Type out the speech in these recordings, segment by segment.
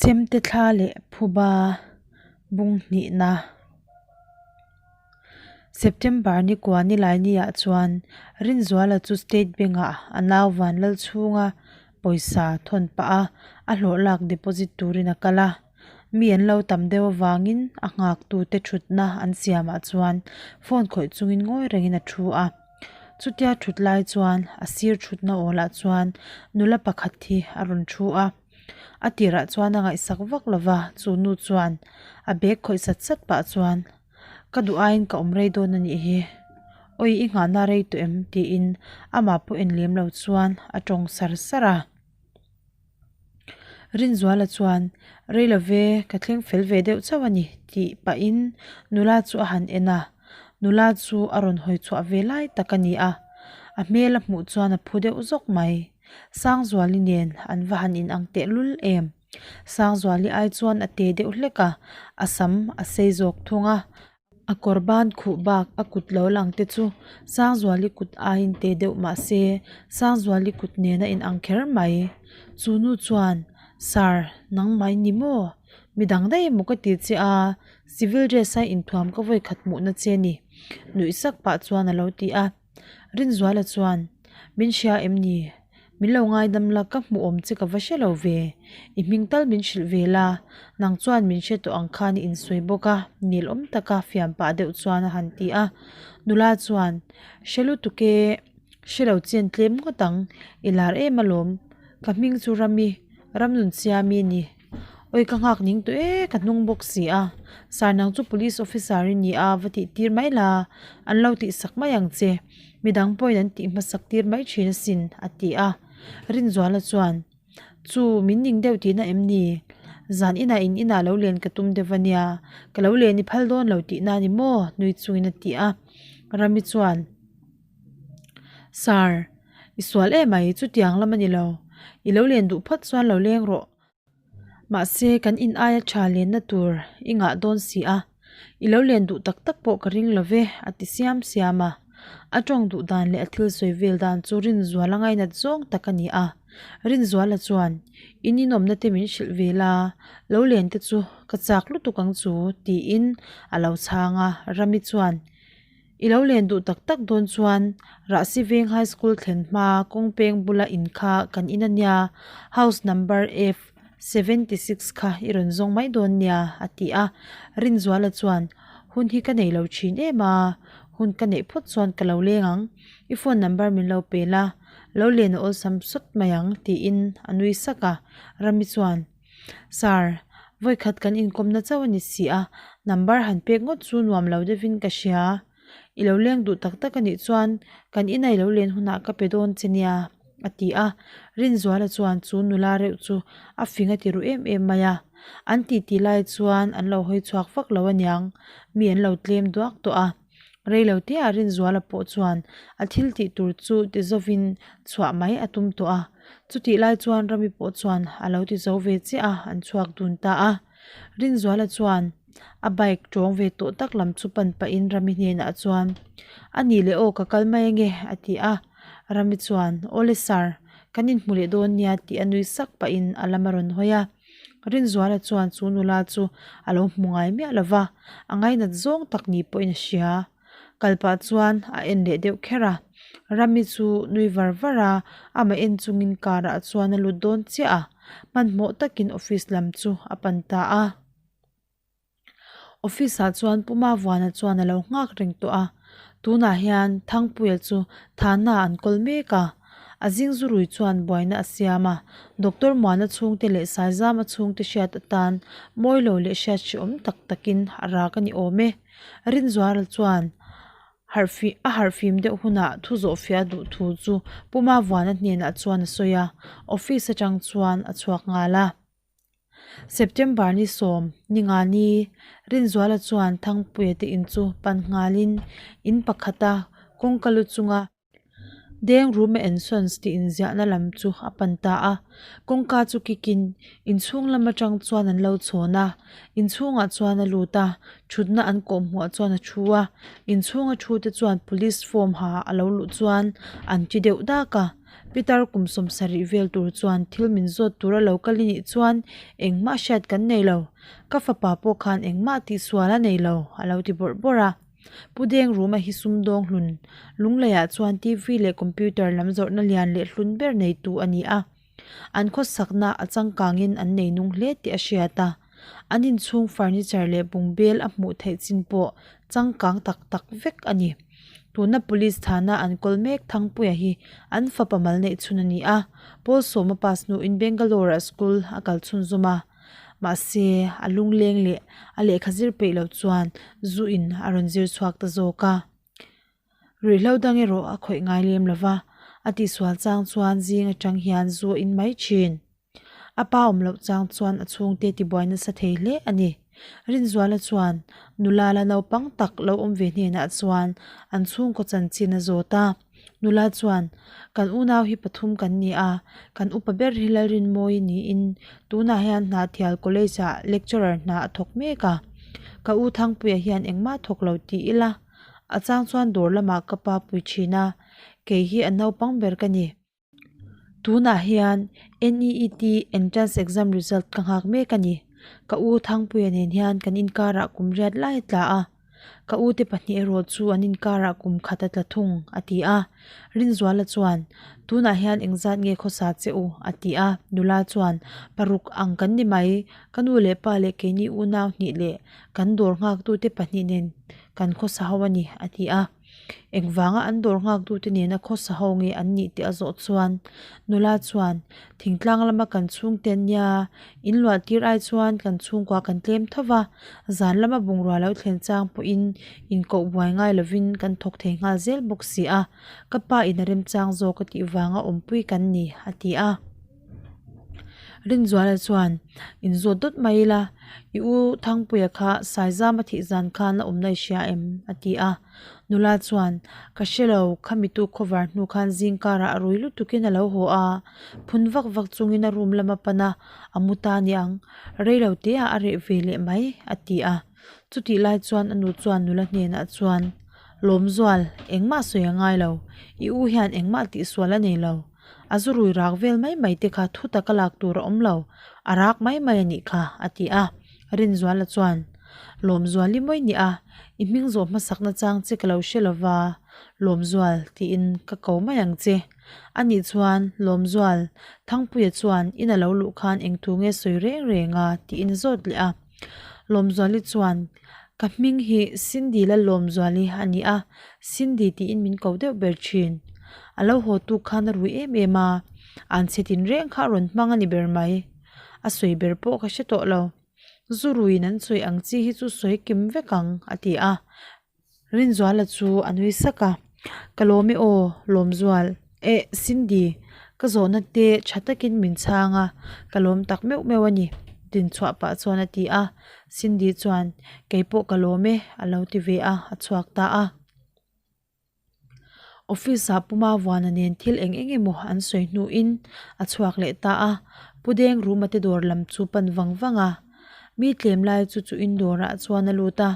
Chemte thla leh phuba bung hnihna. September ni kua nilaini ah chuan Rinzuala chu State Bank ah a nau Vanlal chhunga pawisa thawn pah a, a hlawh lak deposit turin a kal a. Mi an lo tam deuh avangin a nghak tute thutna an siamah chuan phone khawih chungin ngawi rengin a thu a. Chutia thut lai chuan a sir thutna awlah chuan nula pakhat hi a rawn thu a. A tirah chuan a ngaihsak vak lo va, chu nu chuan a bag khawih sat sat pah chuan, Ka duh aiin ka awm rei dawn a nih hi, awi i nghahna rei tawh em? tiin amah pawh en lem lo chuan a tawng sar sar a. Rinzuala chuan, Rei lo ve, ka thleng fel ve deuh chauh a ni, tih pahin nula chu a han en a, nula chu a rawn hawi chhuah ve lai tak a ni a, a hmel a hmuh chuan a phu deuh zawk mai. Sangzuali nen an va han inang tehlul em? Sangzuali ai chuan a te deuh hlek a, a sam a sei zawk thung a. A kawr ban khuh bak a kut lo lang te chu Sangzuali kut aiin te deuh mah se Sangzuali kut nen a inang kher mai. Chu nu chuan, Sir, nangmah in ni maw? Midang daih emaw ka ti che a, civil dress a inthuam ka vawi khat hmuhna che ni, nuih sak pah chuan a lo ti a. Rinzuala chuan, Min hria em ni? Min lo ngaidam la, ka hmuh awm che ka va hre lo ve. I hming tal min hrilh ve la, nang chuan min hre tawh ang khan i insawi bawk a, nilawm taka fiam pah deuh chuan a han ti a. Nula chuan, Hre lutuk e, hre lo chen tlem ngawt ang, i lar em alawm, ka hming chu Rami, Ramnunsiami a ni. Awi ka nghak ning tawh e ka hnung bawk si a, Sir nang chu police officer i ni a va tih tir mai la, an lo tih sak mai ang che, midang pawhin an tih hmasak tir mai thin asin a ti a, Rinzuala chuan Chu min ning deuh tihna em ni? Zan inah in inah lo len ka tum deuh ania, ka lo len i phal dawn lo tihna a ni maw? nui chungin a ti a, Rami chuan. Sir, i sual em ai, chutiang lam a ni lo. I lo len duh phawt chuan lo leng rawh. Mahse, kan in aia tha lenna tur i ngah dawn si a, i lo len duh tak tak pawh ka ring lo ve, a ti siam siam a. A tawng duh dan leh a thil sawi vel dan chu Rinzuala ngainat zawng tak a ni a. Rinzuala chuan, In inawmna te min hrilh ve la, lo len te chu ka chak lutuk ang chu, tiin a lo chhang a. Rami chuan, I lo len duh tak tak dawn chuan Rahsi Veng High School thlen hma kawng peng bula in kha kan in a nia, house number F 76 kha i rawn zawng mai dawn nia, a ti a. Rinzuala chuan, Hun hi ka nei lo thin em a, hun ka neih phawt chuan ka lo leng ang, i phone number min lo pe la, lo len a awlsam sawt mai ang, tiin a nui sak a. Rami chuan, Sir, vawikhat kan inkawmna chauh a ni si a, number han pek ngawt chu nuam lo deuhin ka hria. I lo leng duh tak tak a nih chuan kan inah i lo len hunah ka pe dawn che nia, a ti a. Rinzuala chuan chu nula reuh chu a fing a ti ru em em mai a. An titi lai chuan an lo hawi chhuak vak lo aniang, mi an lo tlem duak tawh a. Reilo tea Rinzuala pawh chuan a thil tih tur chu ti zovin chhuah mai a tum tawh a. Chutih lai chuan Rami pawh chuan a lo ti zo ve chiah a, an chhuak dun ta a. Rinzuala chuan a bike tawng ve tawh tak lam chu pan pahin Rami hnenah chuan, A nih leh aw ka kal mai ange a ti a. Rami chuan, Awle sir, kan inhmu leh dawn nia tih a nui sak pahin a lam a rawn hawi a. Rinzuala chuan chu nula chu a lo hmu ngai miah lo va, a ngainat zawng tak ni pawhin a hria. Kal pah chuan a en leh deuh kher a, Rami chu nui var var a, amah en chungin car ah chuan a lut dawn chiah a, hmanhmawh takin office lam chu a pan ta a. Office ah chuan Pu Mavuana chuan a lo nghak reng tawh a, tunah hian Thangpuia chu Thana an kawl mek a, a zing zu rui chuan buaina a siam a, Doctor Muana chhungte leh Saizama chhungte hriat atan mawi lo leh hriat hrehawm tak takin a rak a ni awm e. Rinzuala chuan a harhfim deuh hunah thu zawhfiah duh thu chu Pu Mavuana hnenah chuan a sawi a, office atang chuan a chhuak nghal a. September ni sawm ni nga ni Rinzuala chuan Thangpuia te in chu pan nghalin in pakhata kawngka lu chunga. Deng Rume and Sons tih inziahna lam chu a pan ta a. Kawngka chu kikin inchhung lam atang chuan an lo chhawn a. Inchhungah chuan a lut a, thutna an kawhhmuhah chuan a thu a. Inchhunga thu te chuan police form ha a lo luh chuan an ti deuh dak a. Pitar kum sawmsarih vel tur chuan thil min zawt tura lo kal i nih chuan engmah hriat kan nei lo. Ka fapa pawh khan engmah tihsual a nei lo a lo ti bawrh bawrh a. Pu Deng Ruma hi sumdawng hlun Lungleiah chuan TV leh computer lam zawrhna lian leh hlun ber neitu a ni a. An khawsakna a changkangin an nei nung hle tih a hriat a. An inchhung furniture leh bungbel a hmuh theih chin pawh changkang tak tak vek a ni. Tuna police thana an kawl mek Thangpuia hi an fapa mal neih chhun a ni a. Paul Sawma pass hnuin Bangalore-ah school a kal chhunzawm a. Mahse, a lungleng leh a lehkha zir peih loh chuan zu in a rawn zir chhuak ta zawk a. Ruihhlo dang erawh a khawih ngai lem lo va, a tihsual chang chuan zing atang hian zu a in mai thin. A pa awm loh chang chuan a chhungte tibuai nasa thei hle a ni. Rinzuala chuan nula la naupang tak lo awm ve hnenah chuan an chhungkaw chanchin a zawt a. Nula chuan, Kan unau hi pathum kan ni a, kan upa ber hi Lalrinmawi niin tunah hian Hnahthial College ah lecturer hna a thawk mek a. Ka u Thangpuia hian engmah thawk lo ti ila, a chang chuan dawr lamah ka pa pui thin a, kei hi a naupang ber ka ni. Tunah hian NEET entrance exam result ka nghak mek a ni. Ka u Thangpuia nen hian kan inkarah kum riat lai a tla a. Ka u te pahnih erawh chu an inkarah kum khat a tla thung, a ti a. Rinzuala chuan, Tunah hian engzat nge khawsa che u? a ti a. Nula chuan, Paruk ang kan ni mai. Ka nu leh pa leh keini unau hnih leh kan dawr nghaktute pahnih nen kan khawsa ho a ni, a ti a. Engvanga an dawr nghaktute nena khawsa ho nge an nih tih a zawh chuan nula chuan thingtlang lama kan chhungte an nia, in luah tir ai chuan kan chhungkua kan tlem tho va, zan lama bungrua lo thlen chang pawhin inkoh buai ngai lovin kan thawk thei nghal zel bawk si a, ka pa in a remchang zawk a tih vanga awmpui kan ni, a ti a. Rinzuala chuan, Inzawt dawt mai ila, i u Thangpuia kha Saizama thih zan khan a awmna i hria em? a ti a. Nula chuan, Ka hre lo, khami tu khawvar hnu khan zingkarah a rui lutukin a lo haw a, phun vak vak chungin a room lama pan a, a mu ta niang, rei lo teah a reh ve leh mai, a ti a. Chutih lai chuan a nu chuan nula hnenah chuan, Lawmzual, engmah sawi a ngai lo, i u hian engmah tihsual a nei lo. A zu rui rak vel mai mai te kha thu taka lak tur a awm lo, a rak mai mai a nih kha, a ti a. Rinzuala chuan, Lawmzuali mawi ni a, i hming zawh hmasakna chang che ka lo hre lo va, Lawmzual tiin ka ko mai ang che. A nih chuan, Lawmzual, Thangpuia chuan in a lo luh khan eng thu nge sawi reng reng a, tiin a zawt leh a. Lawmzuali chuan, Ka hming hi Cindy Lalawmzuali a ni a, Cindy tiin min ko deuh ber thin. A lo haw tuk khan a rui em em a, an chhe tin reng kha a rawn hmang a ni ber mai. A sawi ber pawh ka hre tawh lo. Zu ruiin an sawi ang chi hi chu sawi kim vek ang, a ti a. Rinzuala chu a nui sak a, Ka lawm e aw, Lawmzual. Eh, Cindy, ka zawhna te tha takin min chhang a, ka lawm tak meuh meuh a ni, dinchhuah pah chuan a ti a. Cindy chuan, Kei pawh ka lawm e, a lo ti ve a, a chhuak ta a. Office ah Puma Vuana nen thil eng eng emaw an sawi hnuin a chhuak leh ta a, Pu Deng Ruma te dawr lam chu pan vang vang a. Mi tlem lai chu chu in dawrah chuan a lut a,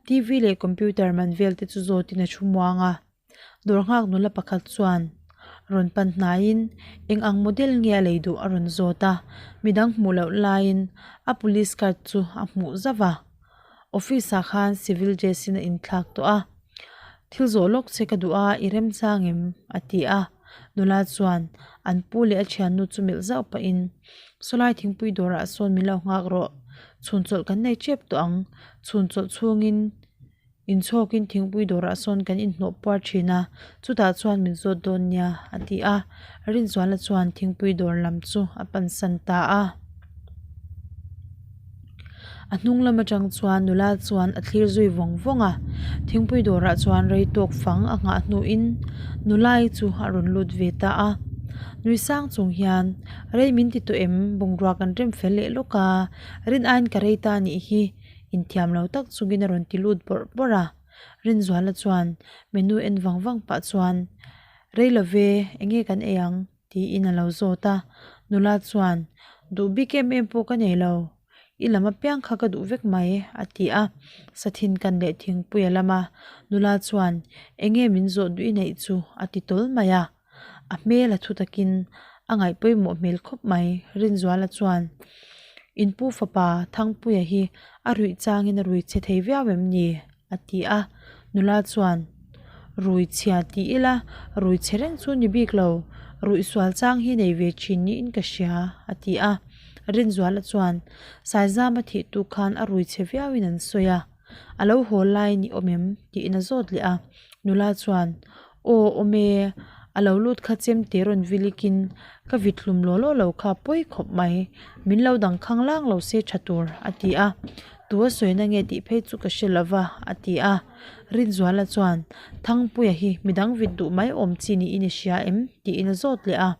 TV leh computer man vel te chu zawtin a thu muang a. Dawr nghak nula pakhat chuan rawn pan hnaiin eng ang model nge a lei duh a rawn zawt a, midang hmuh loh laiin a police card chu a hmuh zauh a. Office ah khan civil dress in a inthlak tawh a, Thil zawh lawk che ka duh a, i remchang em? a ti a. Nula chuan an pu leh a thiannu chu melh zauh pahin, Sawlai thingpui dawrah sawn min lo nghak rawh, chhun chawlh kan nei tep tawh ang, chhun chawlh chhungin inchhawkin thingpui dawrah sawn kan inhnawh puar thin a, chutah chuan min zawt dawn nia, a ti a. Rinzuala chuan thingpui dawr lam chu a pansan ta a. A hnung lam atang chuan nula chuan a thlir zui vawng vawng a, thingpui dawrah chuan rei tawk fang a nghah hnuin nulai chu a rawn lut ve ta a. Nui sang chung hian, Rei min ti tawh em? Bungrua kan rem fel leh lawk a, rin aiin ka rei ta anih hi inthiam lo tak chungin a rawn ti lut bawrh bawrh a. Rinzuala chuan menu en vang vang pah chuan. Rei lo ve, enge kan ei ang? tiin a lo zawt a. Nula chuan, Duh bik em em pawh ka nei lo, i lam apiang kha ka duh vek mai, a ti a. Sathin kan leh thingpui a lam a. Nula chuan, Enge min zawh duh i neih chu? a ti tawl mai a. A hmel a thu takin a ngaih pawimawh hmel khawp mai. Rinzuala chuan, In pu fapa Thangpuia hi a ruih changin a rui chhe thei viau em ni? a ti a. Nula chuan, Rui chhia ti ila, rui chhe reng chu ni bik lo, ruih sual chang hi nei ve thin niin ka hria, a ti a. Rinzuala chuan, Saizama thih tu khan a rui chhe viauin an sawi a, a lo haw lai ni awm em? tiin a zawt leh a. Nula chuan, Aw awm e, a lo lut kha chemte rawn vilikin ka vit hlum law law lo kha pawi khawp mai, min lo dang khang lang lo se tha tur, a ti a. Tu a sawina nge tih phei chu ka hre lo va, a ti a. Rinzuala chuan, Thangpuia hi midang vit duh mai awm chi niin i hria em? tiin a zawt leh a.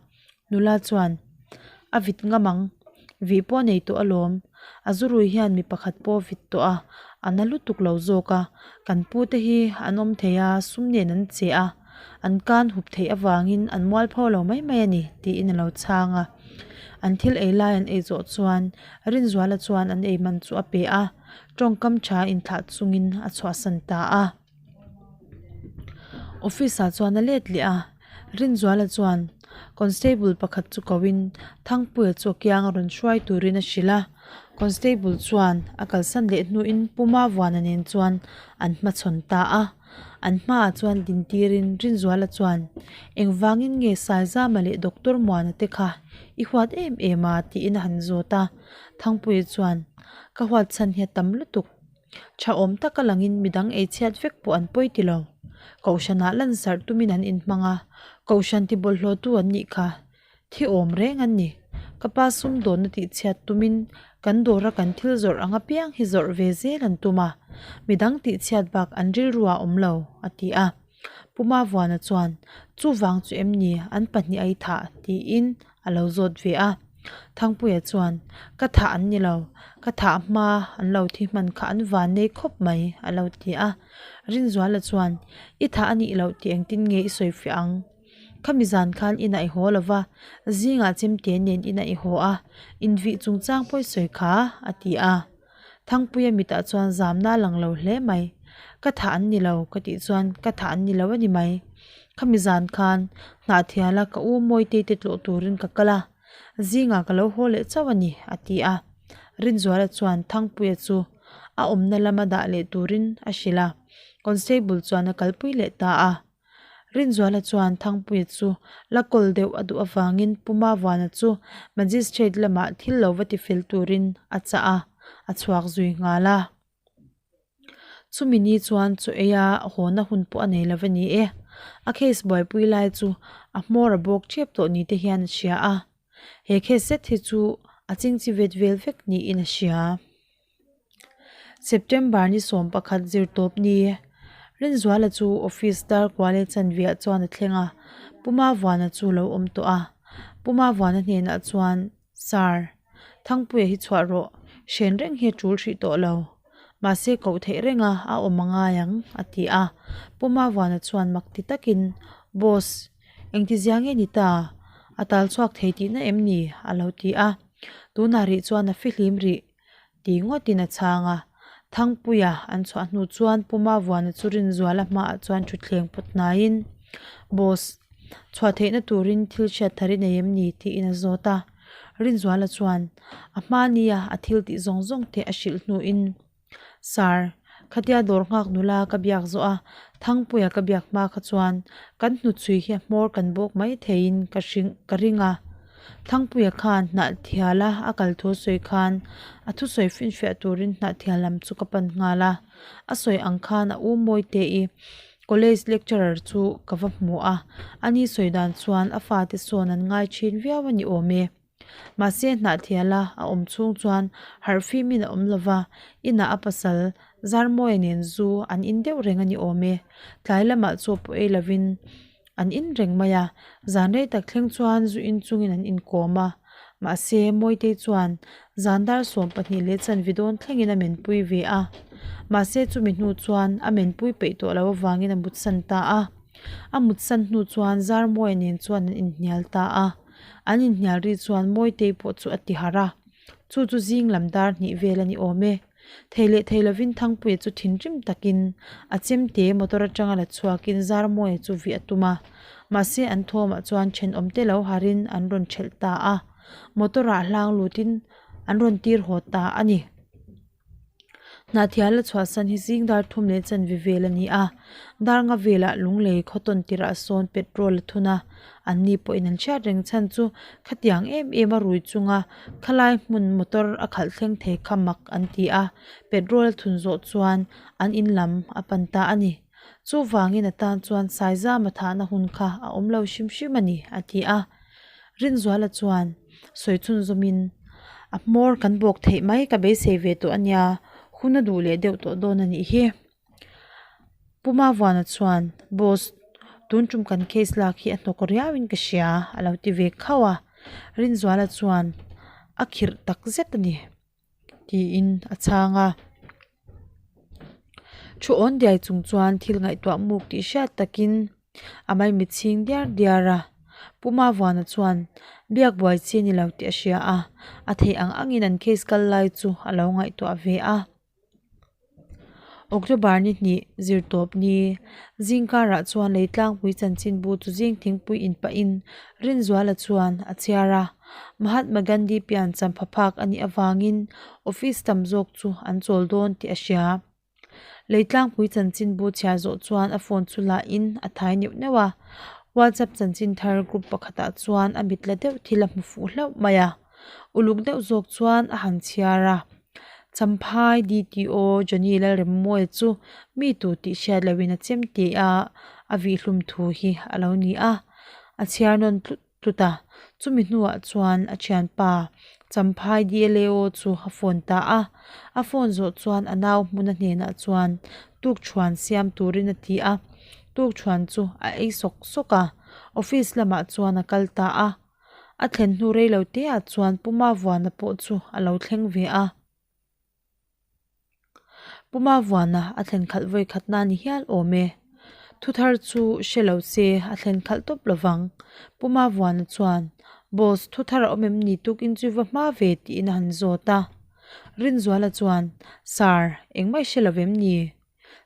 Nula chuan, A vit ngam ang, vih pawh a nei tawh alawm. A zurui hian mi pakhat pawh a vit tawh a, a na lutuk lo zawk a. Kan pute hi an awm thei a, sum nen an che a, an kan hup theih avangin an mualpho lo mai mai a ni, tiin a lo chhang a. An thil ei lai an ei zawh chuan Rinzuala chuan an ei man chu a pe a, tawngkam tha inthlah chungin a chhuahsan ta a. Office ah chuan a let leh a, Rinzuala chuan constable pakhat chu ko in Thangpuia chu a kiang a rawn hruai turin a hrilh a, constable chuan a kalsan leh hnuin Puma Vuana nen chuan an hmachhawn ta a, an hmaah chuan din tirin Rinzuala chuan engvangin nge Saizama leh Doctor Muana te kha i huat em em a tiin a han zawt a, Thangpuia chuan ka huat chhan hi a tam lutuk. Tha awm taka langin midang ei chhiat vek pawh an pawi ti lo. Kohhranah lansarh tumin an inhmang a, Kohhran ti bawlhhlawhtu an nih kha. Thi awm reng an ni. Ka pa sumdawnna tih chhiat tumin kan dawra kan thil zawrh ang apiang hi zawrh ve zel an tum a, midang tih chhiat bak an rilru ah awm lo, a ti a. Pu Mavuana chuan, Chuvang chu em ni an pahnih a i thah? tiin a lo zawt ve a. Thangpuia chuan, Ka thah an ni lo, ka thah hma an lo thi hman kha an van nei khawp mai, a lo ti a. Rinzuala chuan, I thah a nih loh tih engtin nge i sawi fiah ang? Khami zan khan inah i haw lo va, zingah chemte nen inah i haw a, invih chungchang pawh i sawi kha, a ti a. Thangpuia mitah chuan zamna a lang lo hle mai. Ka thah an ni lo ka tih chuan ka thah an ni lo a ni mai. Khami zan khan Hnahthiala ka u Mawitei te tlawh turin ka kal a, zingah ka lo haw leh chauh a ni a ti a. Rinzuala chuan Thangpuia chu a awmna lama dah leh turin a hrilh a, Constable chuan a kalpui leh ta a. Rinzuala chuan Thangpuia chu la kawl deuh a duh avangin Pu Mavuana chu Magistrate lamah thil lo va tifel turin a chah a, a chhuak zui nghal a. Chumi ni chuan chaw eia hawna hun pawh a nei lo va ni e. A case buaipui lai chu a hmawr a bawk tep tawh ni te hian a hria a. He case zet hi chu a chingchi vet vel vek niin a hria. September ni 11 zirtawp ni Rinzuala chu office dar kual leh chanveah chuan a thleng a, Pu Mavuana chu lo awm tawh a. Pu Mavuana hnenah chuan, Sir, Thangpuia hi chhuah rawh, hren reng hi a tul hrih tawh lo. Mahse koh theih renga a awm a ngai ang, a ti a. Pu Mavuana chuan mak ti takin, Boss, engtizia nge ni ta? A tal chhuak thei tihna em ni? a lo ti a. Tunah rih chuan a fihlim rih. Ti ngawtin a chhang a. Thangpuia an chhuah hnu chuan Pu Mavuana chu Rinzuala hmaah chuan thutthleng pawt hnaiin, Boss, chhuah theihna turin thil hriat thar i nei em ni? tiin a zawt a. Rinzuala chuan a hma nia a thil tih zawng zawng te a hrilh hnuin, Sir, khatia dawr nghak nula ka biak zawh a, Thangpuia ka biak hma kha chuan kan hnuchhui hi a hmawr kan bawk mai theiin ka ka ring a. Thangpuia khan Hnahthiala a kal thu sawi khan a thusawi finfiah turin Hnahthial lam chu ka pan nghal a. A sawi ang khan a u Mawite-i college lecturer chu ka va hmu a, ani sawi dan chuan a fate sawn an ngai thin viau a ni awm e. Mahse Hnahthiala a awm chhung chuan harhfimin a awm lova, inah a pasal Zarmawia nen zu an in deuh reng a ni awm e. Tlai lamah chaw pawh ei lovin An in reng mai a, zan rei tak thleng chuan zu in chungin an inkawm a. Mahse, Mawitei chuan zan dar 12 leh chanve dawn thlengin a menpui ve a. Mahse, chumi hnu chuan a menpui peih tawh lo avangin a mutsan ta a. A mutsan hnu chuan Zarmawia nen chuan an inhnial ta a, an inhnial ri chuan Mawitei pawh chu a ti harh a, chu chu zing lam dar hnih vel a ni awm e. Thei leh thei lovin Thangpuia chu thinrim takin a chemte motor atanga la chhuakin Zarmawia chu vih a tum a, mahse an thawmah chuan thenawmte lo harhin an rawn thelh ta a, motor ah hlang lutin an rawn tir haw ta a ni. Hnahthial a chhuahsan hi zing dar thum leh chanve vel a ni a, dar nga velah lunglei khaw tawn tirah sawn petrol a thun a, anni pawhin an hriat reng chhan chu khatiang em em a rui chunga khalai hmun motor a khalh thleng thei kha mak an ti a, petrol a thun zawh chuan an in lam a pan ta a ni. Chuvangin a tan chuan Saizama thahna hun kha a awm lo hrim hrim a ni, a ti a. Rinzuala chuan sawi chhunzawmin, A hmawr kan bawk theih mai ka beisei ve tawh a nia, hun a duh leh deuh tawh dawn a nih hi. Pu Mavuana chuan, Boss, tun tum kan case lak hi a hnawk riauin ka hria, a lo ti ve khauh a. Rinzuala chuan, A khirh tak zet a ni. tiin a chhang a. Thu awn diai chung chuan thil ngaihtuah muk tih hriat takin a maimit chhing diar diar a. Pu Mavuana chuan biak buai chi a ni lo tih a hria a, a theih ang angin an case kal lai chu a lo ngaihtuah ve a. October ni hnih zirtawp ni zingkarah chuan Leitlangpui chanchinbu chu zing thingpui inpahin Rinzuala chuan a chhiar a. Mahatma Gandhi pian champha phak a nih avangin office tam zawk chu an chawl dawn tih a hria. Leitlangpui chanchinbu chhiar zawh chuan a phone chu lahin a thai neuh neuh a. WhatsApp chanchin thar group pakhatah chuan a mit la deuh thil a hmu fuh hlauh mai a. Uluk deuh zawk chuan a han chhiar a. Champhai DTO Johnny Lalremmawia chu mi tu tih hriat lohin a chem teh a, a vihhlum thu hi a lo ni a. A chhiar nawn tlut tlut a, chumi hnuah chuan a thianpa Champhai DLAO chu a phone ta a, a phone zawh chuan a nau hmuna hnenah chuan tukṭhuan siam turin a ti a, tukṭhuan chu a ei sawk sawk a, office lamah chuan a kal ta a, a thlen hnu reilo teah chuan Pu Mavuana pawh chu a lo thleng ve a. Pu Mavuana a thlen khalh vawi khat na ni hial awm e. Thu thar chu hre lo se a thlen khalh tawp lo vang. Pu Mavuana chuan, Boss, thu thar a awm em ni tukin chu va hma ve tiin a han zawt a. Rinzuala chuan, Sir, engmah i hre lo vem ni?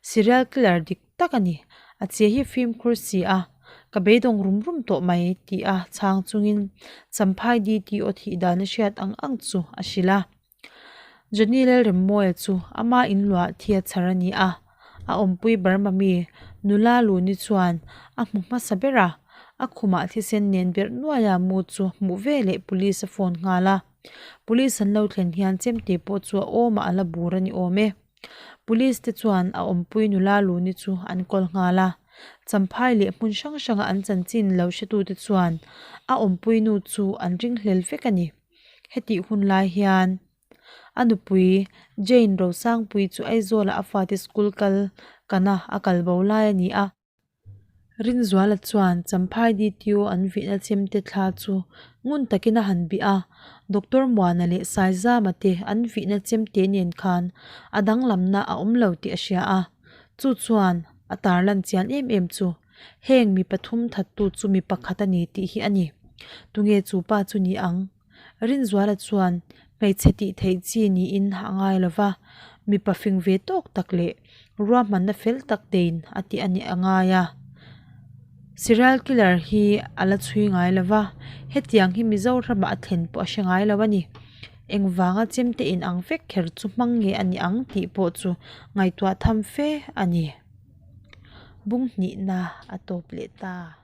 Serial killer dik tak a ni. A che hi fimkhur si a, ka beidawng rum rum tawh mai tih a chhang chungin Champhai DTO thih dan a hriat ang ang chu a hrilh a. Johnny Lalremmawia chu ama inluah thi a chhar a ni a, a awmpui Burma mi nula Luni chuan a hmu hmasa ber a, a khumah thisen nen berh nuaia mu chu hmuh veleh police a phone nghal a. Police an lo thlen hian chemte pawh chu a awmah a la bur a ni awm e. Police te chuan a awmpui nula Luni chu an kawl nghal a, Champhai leh hmun hrang hranga an chanchin lo hretute chuan a awmpui nu chu an ringhlel vek a ni. Hetih hun lai hian a nupui Jane Rosangpui chu Aizawlah a fate school kal kana a kal bo lai a ni a. Rinzuala chuan Champhai DTO an vihna chemte thla chu ngun takin a han bih a, Doctor Muana leh Saizama te an vihna chemte nen khan a danglamna a awm lo tih a hria a, chu chuan a tarlan chian em em chu. Heng mi pathum thattu chu mi pakhat a ni tih hi a ni. Tunge chu pa chu ni ang? Rinzuala chuan hmeichhe tih theih chi niin a ngai lo va, mipa fing ve tawk tak leh ruahmanna fel tak tein a tih a nih a ngai a. Serial killer hi a la chhui ngai lo va, hetiang hi Mizoramah a thlen pawh a hre ngai lo a ni. Engvanga chemte inang vek kher chu hmang nge a ni ang tih pawh chu ngaihtuah tham fe a ni. Bung hnihna a tawp leh ta.